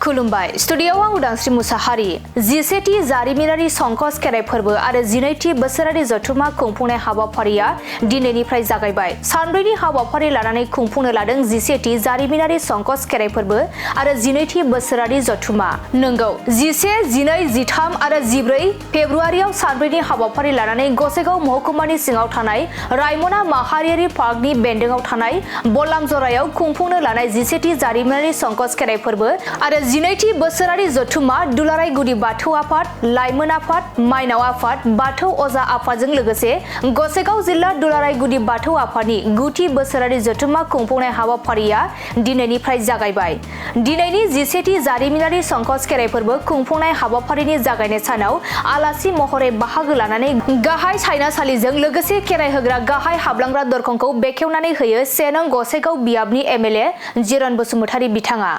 खुलुमबाय स्टुडियोआव आं उदांस्रि मुसाहारि जिसेथि जारिमिनारि संकस खेराइ फोरबो आरो जिनैथि बोसोरारि जथुमा खुंफुंनाय हाबाफारिया दिनैनिफ्राय जागायबाय। सानब्रैनि हाबाफारि लानानै खुंफुंनो लादों जिसेथि जारिमिनारि संकस खेराइ फोरबो आरो जिनैथि बोसोरारि जथुमा। नंगौ 11, 12, 13 आरो 14 फेब्रुआरियाव सानब्रैनि हाबाफारि लानानै गसाइगाव महकुमानि सिङाव थानाय रायमना माहारियारि पार्कनि बेन्दोंआव थानाय बलामजरायाव खुंफुंनो लानाय जिसेथि जारिमिनारि संकस खेराइ फोरबो आरो जिनैथि बोसोरारि जथुमा दुलाराय गुदि बाथौ आफाद, लाइमोन आफाद, माइनाव आफाद, बाथौ अजा आफादजों लोगोसे गसाइगाव जिल्ला दुलाराय गुदि बाथौ आफादनि 9थि बोसोरारि जथुमा खुंफुंनाय हाबाफारिया दिनैनिफ्राय जागायबाय। दिनैनि 11थि जारिमिनारि संकस खेराइ फोरबो खुंफुंनाय हाबाफारिनि जागायनाय सानाव आलासि महरै बाहागो लानानै गाहाय सायनासालिजों लोगोसे खेराइ होग्रा गाहाय हाबलांग्रा दरखंखौ बेखेवनानै होयो 1 नं गसाइगाव बियाबनि एमएलए जिरन बसुमतारी बिथाङा।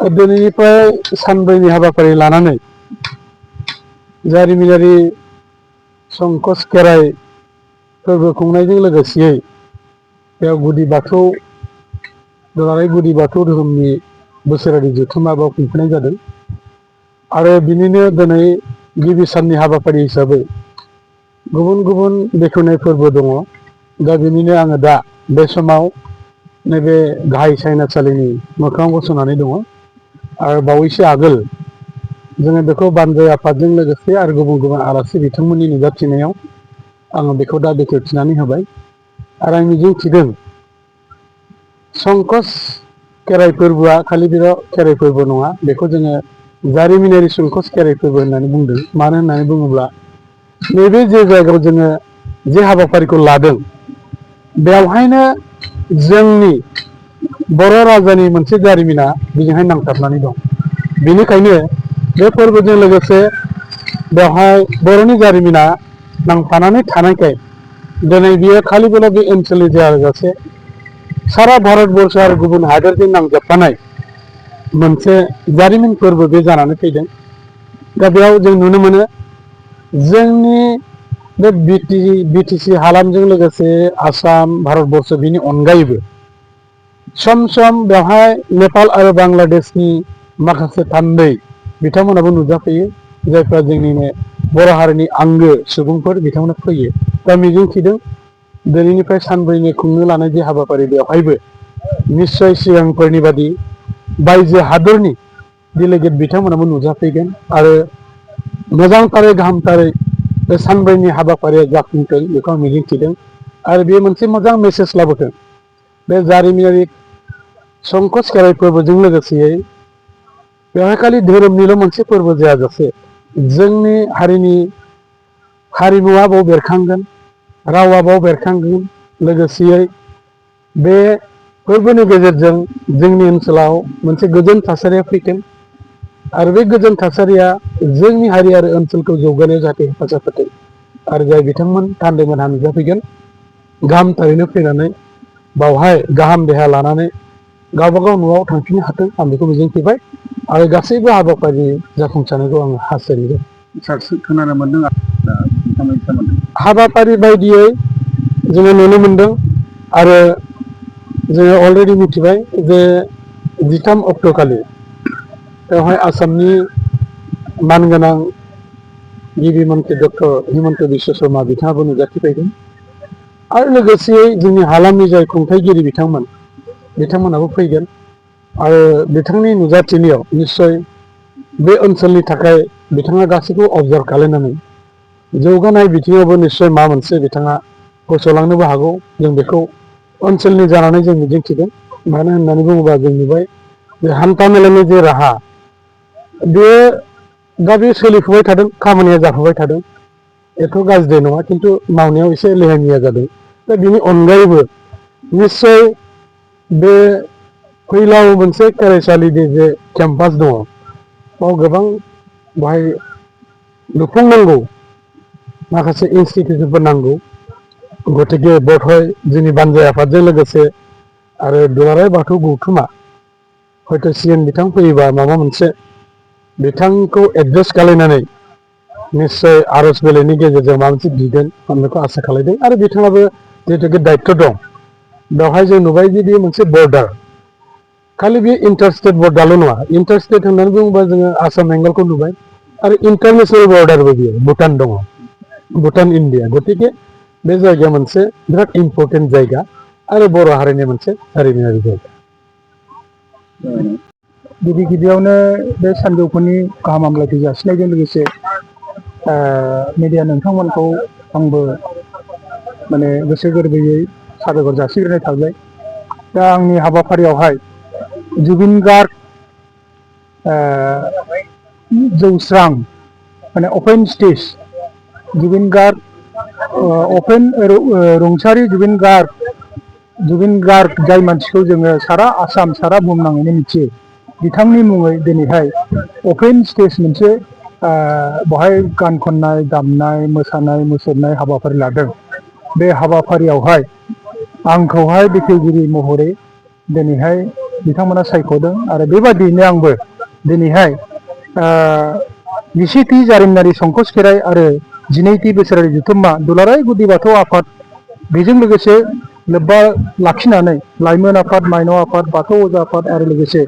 दिनैनिफ्राय सानब्रैनि हाबाफारि लानानै जारिमिनारि संकस खेराइ फोरबो खुंनायजों लोगोसेयै बेयाव गुदि बाथौ दुलाराय गुदि बाथौ धोरोमनि बोसोरारि जथुमा बाव खुंफुंनाय जादों आरो बिनिनो दिनै गिबि साननि हाबाफारि हिसाबै गुबुन गुबुन बेखेवनाय फोरबो दङ। दा बिनिनो आङो दा बे समाव नैबे गाहाय सायनासालिनि मोखाङाव गसंनानै दङ आरो बावैसो आगोल जोङो बेखौ बानजाय आफादजों लोगोसे आरो गुबुन गुबुन आलासि बिथांमोननि नुजाथिनायाव आङो बेखौ दा बेखेवथिनानै होबाय आरो आं मिजिंथिदों संकस खेराइ फोरबोआ खालि बेल' खेराइ फोरबो नङा, बेखौ जोङो जारिमिनारि संकस खेराइ फोरबो होननानै बुंदों। मानो होननानै बुङोब्ला नैबे जे जायगायाव जोङो जे हाबाफारिखौ लादों बेवहायनो जोंनि बर' राजानि मोनसे जारिमिना बेजोंहाय नांथाबनानै दं। बेनिखायनो बे फोरबोजों लोगोसे बेवहाय बर'नि जारिमिना नांफानानै थानायखाय दिनै बियो खालि बेल' बे ओनसोलनि जायाजासे सारा भारतबर्ष आरो गुबुन हादोरजों नांजाबफानाय मोनसे जारिमिन फोरबो बे जानानै फैदों। दा बेयाव जों नुनो मोनो जोंनि बे बिटिसि हालामजों लोगोसे आसाम भारतबर्ष बिनि अनगायैबो सम सम बेवहाय नेपाल आरो बांलादेशनि माखासे थान्दै बिथांमोनाबो नुजाफैयो, जायफ्रा जोंनिनो बर' हारिनि आंगो सुबुंफोर बिथांमोना फैयो। दा मिजिंथिदों दिनैनिफ्राय सानब्रैनि खुंनो लानाय जे हाबाफारि बेवहायबो निस्सय सिगांफोरनि बादि बायजो हादरनि डेलिगेट बिथांमोनाबो नुजाफैगोन आरो मोजांथारै गाहामथारै बे सानब्रैनि हाबाफारिया जाफुंथों बेखौ आं मिजिंथिदों आरो बे मोनसे मोजां मेसेज लाबोथों। बे जारिमिनारि संकस खेराइ फोरबोजों लोगोसेयै बेवहाय खालि धोरोमनिल' मोनसे फोरबो जायाजासे जोंनि हारिनि हारिमुवा बाव बेरखांगोन, रावा बाव बेरखांगोन, लोगोसेयै बे फोरबोनि गेजेरजों जोंनि ओनसोलाव मोनसे गोजोन थासारिया फैगोन आरो बे गोजोन थासारिया जोंनि हारि आरो ओनसोलखौ जौगानायाव जाहाथे हेफाजाब होथों आरो जाय बिथांमोन थान्दैमोनहा नुजाफैगोन गाहामथारैनो फैनानै बावहाय गाहाम देहा लानानै गावबागाव न'आव थांफिननो हाथों आं बेखौ मिजिंथिबाय आरो गासैबो हाबाफारि जाफुंसारनायखौ आं हास्थायदों। खोनानो मोनदों हाबाफारि बायदियै जोङो नुनो मोनदों आरो जोङो अलरेडि मिथिबाय जे 13 अक्ट'खालि बेवहाय आसामनि मानगोनां गिबि मन्त्रि डक्टर हिमन्त बिश्व शर्मा बिथाङाबो नुजाथिफैदों आरो लोगोसेयै जोंनि हालामनि जाय खुंथाइगिरि बिथांमोनाबो फैगोन आरो बिथांनि नुजाथिनायाव निस्सय बे ओनसोलनि थाखाय बिथाङा गासैखौ अबजार्भ खालामनानै जौगानाय बिथिङावबो निस्सय माबा मोनसे बिथाङा फोसावलांनोबो हागौ। जों बेखौ ओनसोलनि जानानै जों मिजिंथिदों। मानो होननानै बुङोबा जों नुबाय जे हान्था मेलानि जे राहा बेयो दा बे सोलिफुबाय थादों, खामानिया जाफुबाय थादों, एथ' गाज्रि नङा, खिन्थु मावनायाव एसे लेहेमिया जादों। दा बिनि अनगायैबो निस्सय बे फैलाव मोनसे फरायसालिनि जे केम्पास दङ बाव गोबां बाहाय लुफुंनांगौ माखासे इन्सटिटिउसनफोर नांगौ। गतिके बेवहाय जोंनि बानजाय आफादजों लोगोसे आरो दुलाराय बाथौ गौथुमा हयथ' सिएम बिथां फैयोबा माबा मोनसे बिथांखौ एडजास्ट खालायनानै निस्सय आर'ज बिलाइनि गेजेरजों माबा मोनसे बिगोन आं बेखौ आसा खालामदों आरो बिथाङाबो जिहेतुके दायित्व दं। बेवहाय जों नुबाय जे बेयो मोनसे बर्डार खालि बे इन्टारस्टेट बर्डारल' नङा इन्टारस्टेट होननानै बुङोबा जोङो आसाम बेंगलखौ नुबाय आरो इन्टारनेसनेल बर्डारबो बियो भुटान दङ भुटान इण्डिया गतिके बे जायगाया मोनसे बिराद इम्परटेन्ट जायगा आरो बर' हारिनि मोनसे जारिमिनारि जायगा गिबि गिबियावनो बे सानजौफुनि गाहाम हामलायथि जासिनायजों लोगोसे मिडिया नोंथांमोनखौ आंबो माने गोसो गोरबोयै साबायखर जासिग्रोनाय थाबाय दा आंनि हाबाफारियावहाय जुबिन गार्ग जौस्रां माने अपेन स्टेज जुबिन गार्ग अपेन रुंसारि जुबिन गार्ग जाय मानसिखौ जोङो सारा आसाम सारा बुहुमनाङैनो मिथियो बिथांनि मुङै दिनैहाय अपेन स्टेज मोनसे बहाय गान खननाय दामनाय मोसानाय मुसुरनाय हाबाफारि लादों बे हाबाफारियावहाय आंखौहाय बेखेवगिरि महरै दिनैहाय बिथांमोना सायख'दों आरो बेबादियैनो आंबो दिनैहाय 11थि जारिमिनारि संकस खेराइ आरो 12थि बोसोरारि जथुम्मा दुलाराय गुदि बाथौ आफाद बेजों लोगोसे लोब्बा लाखिनानै लाइमोन आफाद माइनाव आफाद बाथौ अजा आफाद आरो लोगोसे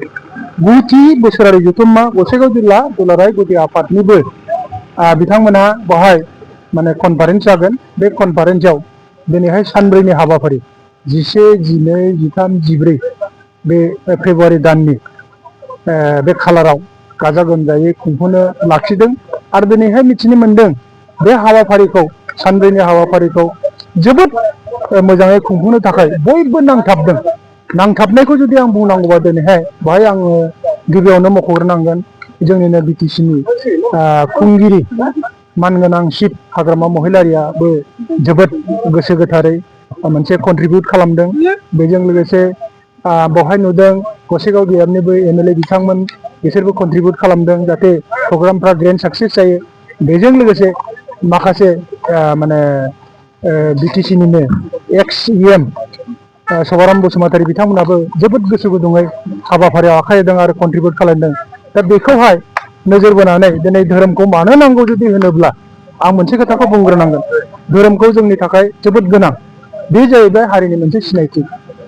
9थि बोसोरारि जथुम्मा गसाइगाव जिल्ला दुलाराय गुदि आफादनिबो बिथांमोनहा बहाय माने कनफारेन्स जागोन बे कनफारेन्सआव दिनैहाय सानब्रैनि हाबाफारि 11, 12, 13, 14 बे फेब्रुवारि दाननि बे खालाराव गाजा गोमजायै खुंफुंनो लाखिदों आरो दिनैहाय मिथिनो मोन्दों बे हाबाफारिखौ सानब्रैनि हाबाफारिखौ जोबोद मोजाङै खुंफुंनो थाखाय बयबो नांथाबदों नांथाबनायखौ जुदि आं बुंनांगौबा दिनैहाय बेवहाय आङो गिबियावनो मख'ग्रोनांगोन जोंनिनो बिटिसिनि खुंगिरि मानगोनां शिब हाग्रामा महिलारियाबो जोबोद गोसो गोथारै मोनसे कन्ट्रिबिउट खालामदों बेजों लोगोसे बेवहाय नुदों गसाइगाव बियाबनिबो एमएलए बिथांमोन बिसोरबो कन्ट्रिबिउट खालामदों जाहाथे प्रग्रामफ्रा ग्रेन्ड साक्सेस जायो बेजों लोगोसे माखासे माने बिटिसिनिनो एक्स इएम सभाराम बसुमतारी बिथांमोनाबो जोबोद गोसो गुदुङै हाबाफारियाव आखाइ होदों आरो कन्ट्रिबिउट खालामदों दा बेखौहाय नोजोर बोनानै दिनै धोरोमखौ मानो नांगौ जुदि होनोब्ला आं मोनसे खोथाखौ बुंग्रोनांगोन धोरोमखौ जोंनि थाखाय जोबोद गोनां बे जाहैबाय हारिनि मोनसे सिनायथि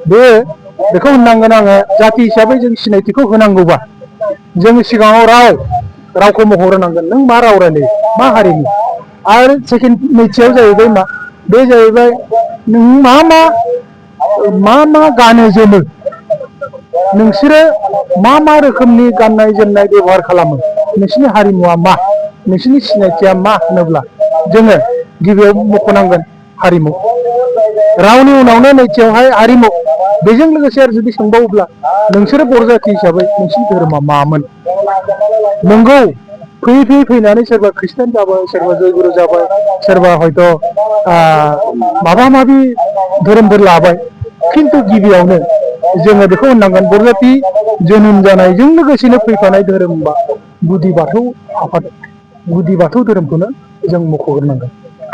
बेखौ होननांगोन आङो जाथि हिसाबै जों सिनायथिखौ होनांगौबा जोंनि सिगाङाव रावखौ मख'ग्रोनांगोन नों मा राव रायलायो मा हारिनि आरो सेकेन्ड नैथियाव जाहैबाय मा बे जाहैबाय नों मा गानो जोमो नोंसोरो मा रोखोमनि गाननाय जोमनाय बेबहार खालामो नोंसिनि हारिमुवा मा नोंसिनि सिनायथिया मा होनोब्ला जोङो गिबियाव मख'नांगोन हारिमु रावनि उनावनो नैथियावहाय हारिमु बेजों लोगोसे आरो जुदि सोंबावोब्ला नोंसोरो बर' जाथि हिसाबै नोंसिनि धोरोमा मामोन नंगौ फैयै फैनानै सोरबा खृष्टान जाबाय सोरबा जयगुरु जाबाय सोरबा हयथ' माबा माबि धोरोमफोर लाबाय खिन्थु गिबियावनो जोङो बेखौ होननांगोन बर' जाथि जोनोम जानायजों लोगोसेनो फैफानाय धोरोमबा गुदि बाथौ आफाद गुदि बाथौ धोरोमखौनो जों मख'ग्रोनांगोन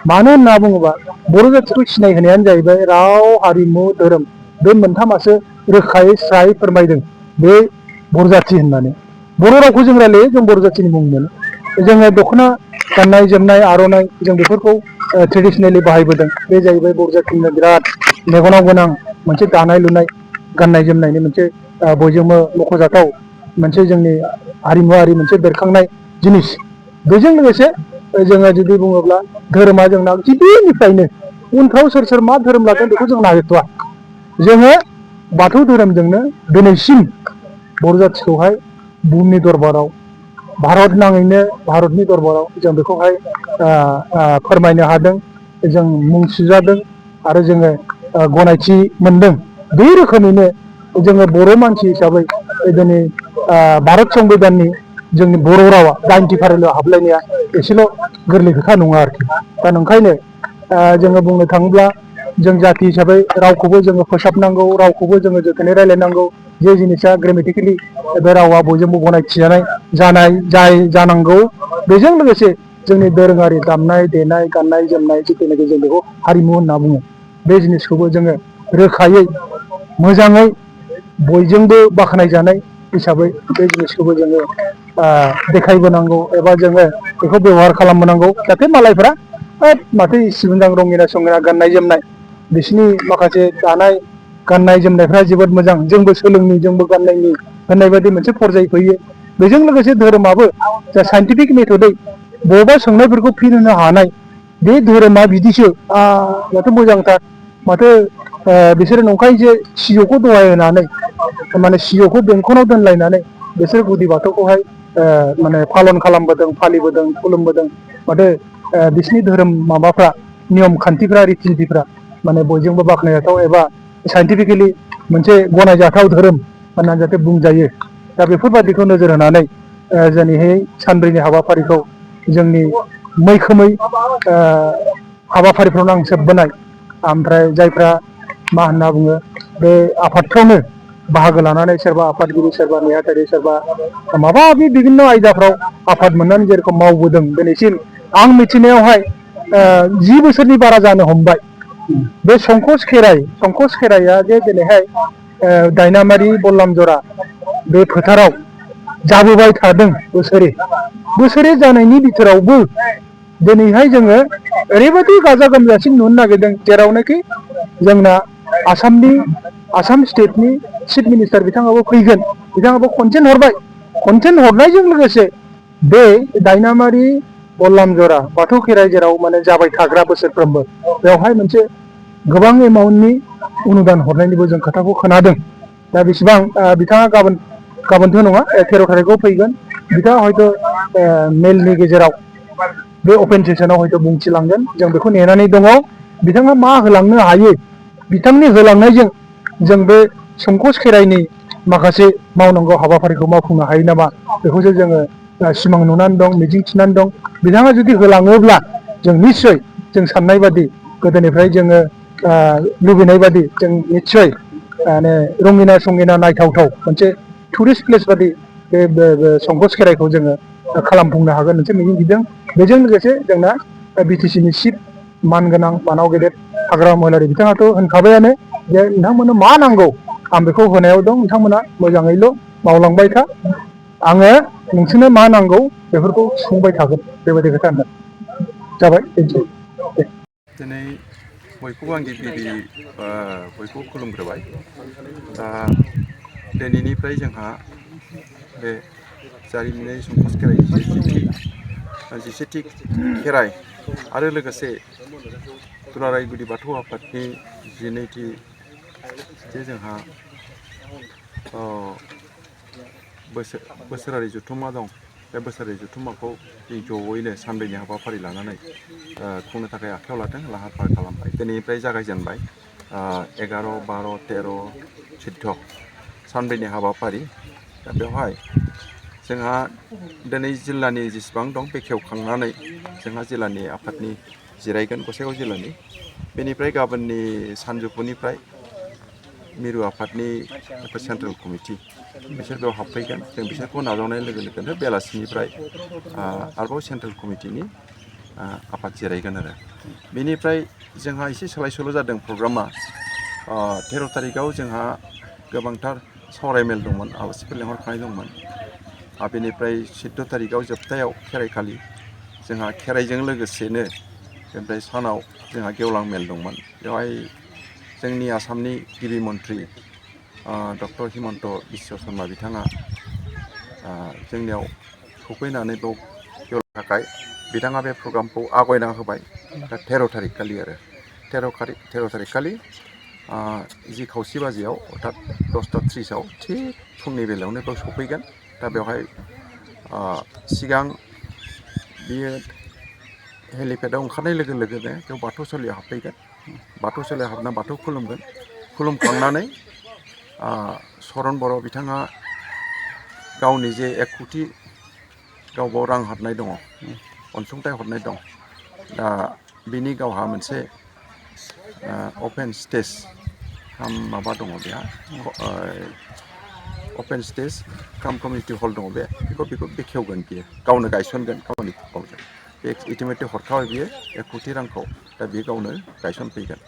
मानो होनना बुङोबा बर' जाथिखौ सिनायहोनायानो जाहैबाय राव हारिमु धोरोम बे मोनथामासो रोखायै स्रायै फोरमायदों बे बर' जाथि होननानै बर' रावखौ जों रायलायो जों बर' जाथिनि मुं मोनो जोङो दख'ना गाननाय जोमनाय आर'नाइ जों बेफोरखौ ट्रेडिसनेलि बाहायबोदों बे जाहैबाय बर' जाथिनिनो बिराद मेगनाव गोनां मोनसे दानाय लुनाय गाननाय जोमनायनि मोनसे बयजोंबो मख'जाथाव मोनसे जोंनि हारिमुवारि मोनसे बेरखांनाय जिनिस बेजों लोगोसे जोङो जुदि बुङोब्ला धोरोमा जोंना गिबिनिफ्रायनो उनफ्राव सोर मा धोरोम लागोन बेखौ जों नागिरथ'वा जोङो बाथौ धोरोमजोंनो दिनैसिम बर' जाथिखौहाय बुहुमनि दरबाराव भारत नाङैनो भारतनि दरबाराव जों बेखौहाय फोरमायनो हादों जों मुं सुजादों आरो जोङो गनायथि मोनदों बे रोखोमैनो जोङो बर' मानसि हिसाबै दिनै भारत संबिधाननि जोंनि बर' रावा 90 फारिलायाव हाबलायनाया एसेल' गोरलै खोथा नङा आरोखि दा नंखायनो जोङो बुंनो थाङोब्ला जों जाथि हिसाबै रावखौबो जोङो फोसाबनांगौ रावखौबो जोङो जोथोनै रायलायनांगौ जे जिनिसा ग्रामेटिकेलि बे रावा बयजोंबो गनायथि जानांगौ बेजों लोगोसे जोंनि दोरोङारि दामनाय देनाय गाननाय जोमनाय जिथुनाखि जों बेखौ हारिमु होनना बुङो बे जिनिसखौबो जोङो रोखायै मोजाङै बयजोंबो बाख्नायजानाय हिसाबै बे जिनिसखौबो जोङो देखायबोनांगौ एबा जोङो बेखौ बेबहार खालामबोनांगौ जाहाथे मालायफ्रा माथो इसे मोजां रंगिना संगिना गाननाय जोमनाय बिसिनि माखासे दानाय गाननाय जोमनायफ्रा जोबोद मोजां जोंबो सोलोंनि जोंबो गाननायनि होननाय बायदि मोनसे फरजाय फैयो बेजों लोगोसे धोरोमाबो जा साइन्टिफिक मेथदै बबेबा सोंनायफोरखौ फिन होनो हानाय बे धोरोमा बिदिसो माथो मोजांथार माथो बिसोरो नंखाय जे सिजौखौ दहाय होनानै माने सिजौखौ बेंखनाव दोनलायनानै बिसोर गुदि बाथौखौहाय माने पालन खालामबोदों फालिबोदों खुलुमबोदों माथो बिसिनि धोरोम माबाफ्रा नियम खान्थिफ्रा रिति नितिफ्रा माने बयजोंबो बाख्नायजाथाव एबा साइन्टिफिकेलि मोनसे गनायजाथाव धोरोम होननानै जाहाथे बुंजायो दा बेफोरबादिखौ नोजोर होनानै दिनैहाय सानब्रैनि हाबाफारिखौ जोंनि मैखोमै हाबाफारिफ्राव नांसोबबोनाय ओमफ्राय जायफ्रा मा होनना बुङो बे आफादफ्रावनो बाहागो लानानै सोरबा आफादगिरि सोरबा नेहाथारि सोरबा माबा माबि बिभिन्न आयदाफ्राव आफाद मोननानै जेरेखम मावबोदों दिनैसिम आं मिथिनायावहाय 10 बोसोरनि बारा जानो हमबाय बे संकस खेराइया जे दिनैहाय दायनामारि बल्लामजरा बे फोथाराव जाबोबाय थादों बोसोरे जानायनि बिथोरावबो दिनैहाय जोङो ओरैबायदि गाजा गोमजासिम नुनो नागिरदों जेरावनाखि जोंना आसाम स्टेटनि चिफ मिनिस्टार बिथाङाबो फैगोन बिथाङाबो कनसेन्ट हरबाय कनसेन्ट हरनायजों लोगोसे बे दायनामारि बल्लामजरा बाथौ खेराइ जेराव माने जाबाय थाग्रा बोसोरफ्रोमबो बेवहाय मोनसे गोबां एमाउन्टनि अनुदान हरनायनिबो जों खोथाखौ खोनादों दा बेसेबां बिथाङा गाबोनथ' नङा 13 थारिखआव फैगोन बिथाङा हयथ' मेलनि गेजेराव बे अपेन सेसनाव हयथ' बुंथिलांगोन जों बेखौ नेनानै दङ बिथाङा मा होलांनो हायो बिथांनि होलांनायजों जों बे संकस खेराइनि माखासे मावनांगौ हाबाफारिखौ मावफुंनो हायो नामा बेखौसो जोङो सिमां नुनानै दं मिजिं थिनानै दं बिथाङा जुदि होलाङोब्ला जों निस्सय जों साननाय बादि गोदोनिफ्राय जोङो लुबैनाय बादि जों निस्सय माने रंगिना संगिना नायथावथाव मोनसे टुरिस्ट प्लेस बादि बे संकस खेराइखौ जोङो खालामफुंनो हागोन मोनसे मिजिं थिदों बेजों लोगोसे जोंना बिटिसिनि चिफ मानगोनां मानाव गेदेर हाग्रामा महिलारि बिथाङाथ' होनखाबायानो जे नोंथांमोननो मा नांगौ आं बेखौ होनायाव दं नोंथांमोना मोजाङैल' मावलांबाय था आङो नोंसोरनो मा नांगौ बेफोरखौ सुफुंबाय थागोन बेबायदि खोथा होनदों जाबाय दे दिनै बयखौबो आं गिबि बयखौबो खुलुमग्रोबाय दा दिनैनिफ्राय जोंहा बे जारिमिनारि संकस खेराइनि जिसेथि खेराइ आरो लोगोसे दुलाराय गुदि बाथौ आफादनि 12थि जे जोंहा बोसोरारि जथुम्मा दं बे बोसोरारि जथुम्माखौ जयैनो सानब्रैनि हाबाफारि लानानै खुंनो थाखाय आखायाव लादों लाहार फाहार खालामबाय दिनैनिफ्राय जागायजेनबाय 11, 12, 13, 14 सानब्रैनि हाबाफारि दा बेवहाय जोंहा दिनै जिल्लानि जेसेबां दं बेखेवखांनानै जोंहा जिल्लानि आफादनि जिरायगोन गसाइगाव जिल्लानि बेनिफ्राय गाबोननि सानजौफुनिफ्राय मिरु आफादनि सेन्ट्रेल कमिटि बिसोर बेयाव हाबफैगोन जों बिसोरखौ नाजावनाय लोगो लोगोनो बेलासिनिफ्राय आरोबाव सेन्ट्रेल कमिटिनि आफाद जिरायगोन आरो बेनिफ्राय जोंहा एसे सोलाय सोल' जादों प्रग्रामा 13 थारिखआव जोंहा गोबांथार सावरायमेल दंमोन आलासिफोर लेंहरखानाय दंमोन बेनिफ्राय 14 थारिखआव जोबथायाव खेराइखालि जोंहा खेराइजों लोगोसेनो ओमफ्राय सानाव जोंहा गेवलां मेल दंमोन बेवहाय जोंनि आसामनि गिबि मन्थ्रि डक्टर हिमन्त बिश्व शर्मा बिथाङा जोंनियाव सफैनानै बेयाव गेवलांनो थाखाय बिथाङा बे प्रग्रामखौ आवगायना होबाय दा 13 थारिख खालि आरो 13 थारिख खालि जि खावसे बाजियाव अर्थात 10:30 थिग फुंनि बेलायावनो बेयाव सफैगोन दा बेवहाय सिगां बियो हेलिपेडआव ओंखारनाय लोगो लोगोनो बेयाव बाथौसालियाव हाबफैगोन बाथौसालियाव हाबना बाथौ खुलुमगोन खुलुमखांनानै सरन बर' बिथाङा गावनि जे 1 कौटि गावबाव रां हरनाय दङ अनसुंथाइ हरनाय दं दा बिनि गावहा मोनसे अपेन स्टेज माबा दङ बेहा अपेन स्टेज काम कमिउनिटि हल दङ बेखौ बेखेवगोन बियो गावनो गायसनगोन गावनि गावजों बे इटिमेटि हरखाबाय बियो 1 कौटि रांखौ दा बियो गावनो गायसनफैगोन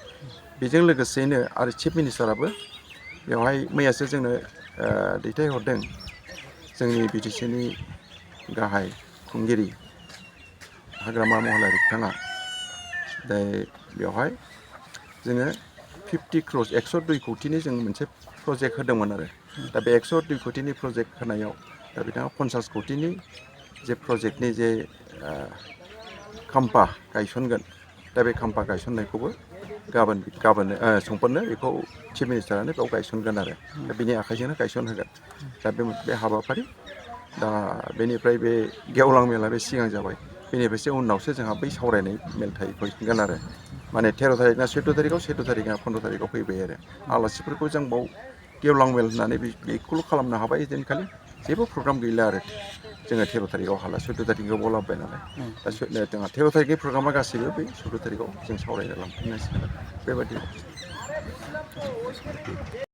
बेजों लोगोसेनो आरो चिफ मिनिस्टाराबो बेवहाय मैयासो जोंनो दैथायहरदों जोंनि बिटिसिनि गाहाय खुंगिरि हाग्रामा महिलारि बिथाङा दा बेवहाय जोङो 50 crores 102 कौटिनि जों मोनसे प्रजेक्ट होदोंमोन आरो दा बे 102 कौटिनि प्रजेक्ट होनायाव दा बिथाङा 50 कौटिनि जे प्रजेक्टनि जे खाम्फा गायसनगोन दा बे खाम्फा गायसननायखौबो गाबोन समफोरनो बेखौ चिफ मिनिस्टारानो बेयाव गायसनगोन आरो दा बिनि आखाइजोंनो गायसनहोगोन दा बे हाबाफारि दा बेनिफ्राय बे गेवलां मेला बे सिगां जाबाय बेनिफ्रायसो उनावसो जोंहा बै सावरायनाय मेलथाय फैगोन आरो माने 13 तारिख ना 14 तारिखआव 14 तारिख ना 15 तारिखआव फैबाय आरो आलासिफोरखौ जों बाव गेवलां मेल होननानै बेखौल' खालामनो हाबाय इदिनखालि जेबो प्रग्राम गैला आरो जोङो 13 तारिखआव हाला 14 तारिखआवबो लाबोबाय नालाय दा जोंहा 13 तारिखनि प्रग्रामा गासैबो बै 14 तारिखआव जों सावरायनो लांफिननांसिगोन बेबायदि